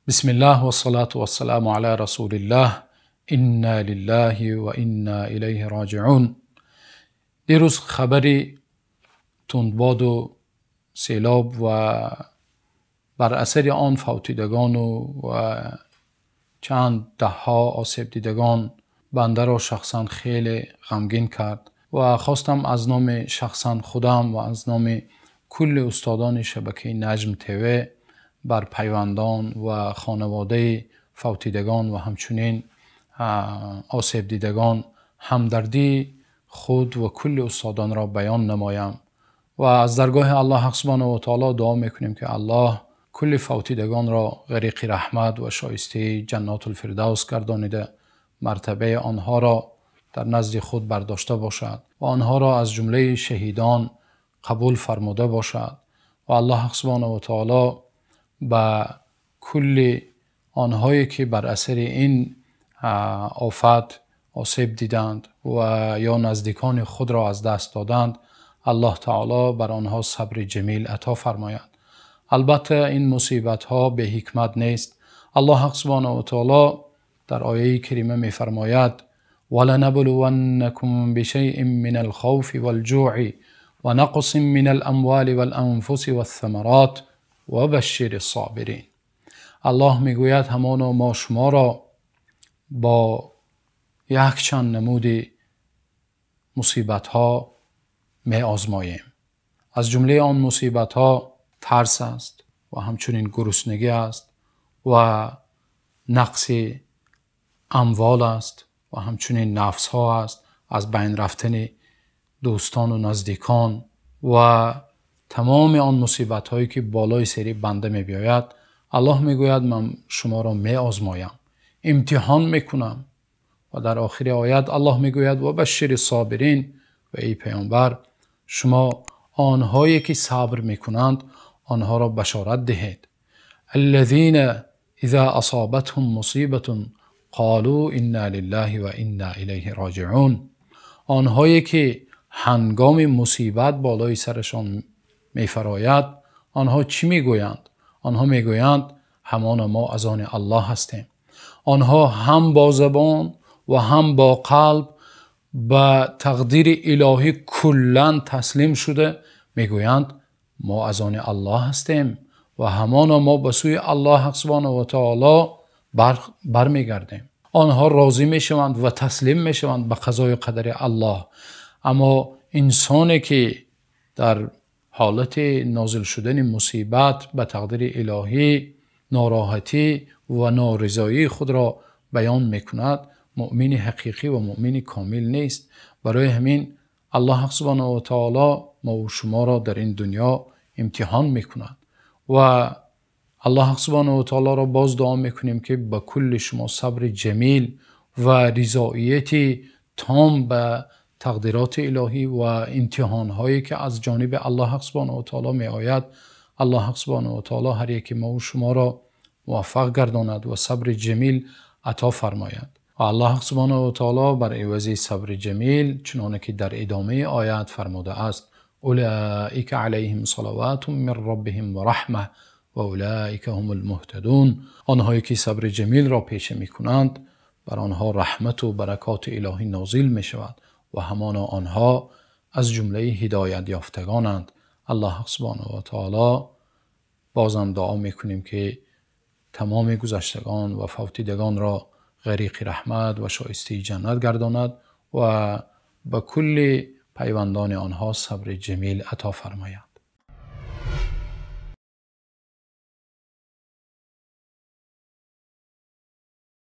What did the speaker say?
بسم الله والصلاة والسلام على رسول الله. إنا لله وإنا إليه راجعون. دیروز خبری تندباد و سیلاب و بر اثر آن فوتیدگان و چند دهها آسیب دیدگان بنده را شخصا خیلی غمگین کرد و خواستم از نام شخصا خودم و از نام کل استادان شبکه نجم تیوی بر پیوندان و خانواده فوتیدگان و همچنین آسیب دیدگان همدردی خود و کل استادان را بیان نمایم و از درگاه الله سبحانه و تعالی دعا میکنیم که الله کل فوتیدگان را غریق رحمت و شایسته جنات الفردوس گردانیده، مرتبه آنها را در نزد خود برداشته باشد و آنها را از جمله شهیدان قبول فرموده باشد و الله سبحانه و تعالی به کل آنهایی که بر اثر این آفت آسیب دیدند و یا نزدیکان خود را از دست دادند، الله تعالی بر آنها صبر جمیل عطا فرماید. البته این مصیبت ها به حکمت نیست. الله سبحانه و تعالی در آیه کریمه می فرماید: ولنبلونکم بشیء من الخوف والجوع ونقص من الاموال والانفس والثمرات وبشر الصابرین. الله میگوید همانا ما شما را با یک چند نمود مصیبت ها می آزماییم. از جمله آن مصیبت ها ترس است و همچنین گرسنگی است و نقص اموال است و همچنین نفس ها است، از بین رفتن دوستان و نزدیکان و تمام آن مصیبت هایی که بالای سری بنده می بیاید. الله می گوید من شما را می آزمایم، امتحان می کنم. و در آخر آیت الله می گوید و بشر الصابرین، و ای پیامبر شما آنهایی که صبر می کنند آنها را بشارت دهید. الذین اذا اصابتهم مصیبة قالوا انا لله و انا الیه راجعون. آنهایی که هنگام مصیبت بالای سرشان میفراید آنها چی میگویند؟ آنها میگویند همانا ما از آن الله هستیم. آنها هم با زبان و هم با قلب به تقدیر الهی کلا تسلیم شده میگویند ما از آن الله هستیم و همانا ما به سوی الله سبحانه و تعالی برمیگردیم. آنها راضی میشوند و تسلیم میشوند به قضای قدر الله. اما انسانی که در حالت نازل شدن مصیبت به تقدیر الهی ناراحتی و نارضایی خود را بیان میکند، مؤمن حقیقی و مؤمن کامل نیست. برای همین الله سبحانه و تعالی ما و شما را در این دنیا امتحان میکند و الله سبحانه و تعالی را باز دعا میکنیم که به کل شما صبر جمیل و رضایت تام به تقدیرات الهی و امتحانهایی که از جانب الله سبحانه و تعالی می آید، الله سبحانه و تعالی هر یک ما و شما را موفق گرداند و صبر جمیل عطا فرماید. و الله سبحانه و تعالی بر عوض صبر جمیل چنانه که در ادامه آیات فرموده است: اولئک علیهم صلوات من ربهم و رحمه و اولئک هم المهتدون. آنهایی که صبر جمیل را پیشه میکنند بر آنها رحمت و برکات الهی نازل می شود و همانا آنها از جمله هدایت یافتگانند. الله سبحانه و تعالی بازم دعا میکنیم که تمام گذشتگان و فوتیدگان را غریق رحمت و شایسته جنت گرداند و به کل پیوندان آنها صبر جمیل عطا فرماید.